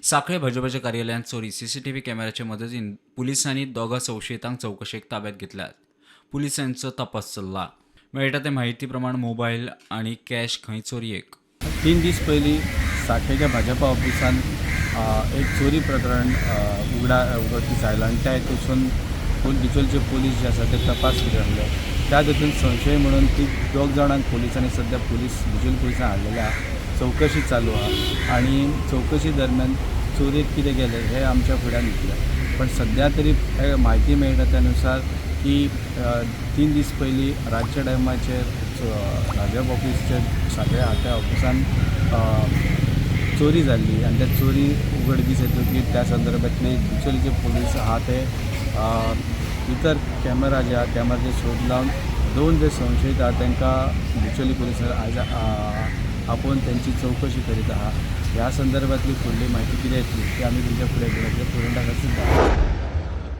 सांखळे भाजपाच्या कार्यालयांत चोरी. सीसीटीव्ही कॅमेऱ्याचे मदतीन पुलिसांनी दोगां संशयितांक चवकशेक ताब्यात घेतल्यात. पुलिसांचो तपास चल्ला. मेळटा ते म्हायती प्रमाण मोबायल आनी कॅश खंय चोरयेक. 3 दीस पयलीं साखेच्या भाजपा ऑफिसान एक चोरी प्रकरण उघडकीस आयलां आनी त्या हितून बिचोलचे पोलीस जे आसा ते तपास करीत आसले. त्या हितून संशय म्हणून ती दोग जाणांक पोलिसांनी सद्या पोलीस बिचोल पुलिसान हाडलेले आहा. चवकशी चालू आहा आनी चवकशी दरम्यान चोरयेक कितें गेलें हें आमच्या फुड्यान येतलें. पण सद्या तरी हे म्हायती मेळटा त्या नुसार की 3 दीस पयलीं रातच्या टायमाचेर भाजप ऑफिसचे सांखळे आहा त्या ऑफिसान चोरी जाल्ली आनी त्या चोरी उघडकीस येतकीर त्या संदर्भातले बिचोलीचे पोलीस आहा ते इतर कॅमेरा जे आहा कॅमेराचे सोद लावन दोन जे संशयीत आहा तांकां बिचोली पुलिसां आयज आपोवन तेंची चवकशी करीत आहा. ह्या संदर्भातली फुडली म्हायती कितें येतली ती आमी तुमच्या फुडें घेवन येतले. पुरवठा सुद्दां.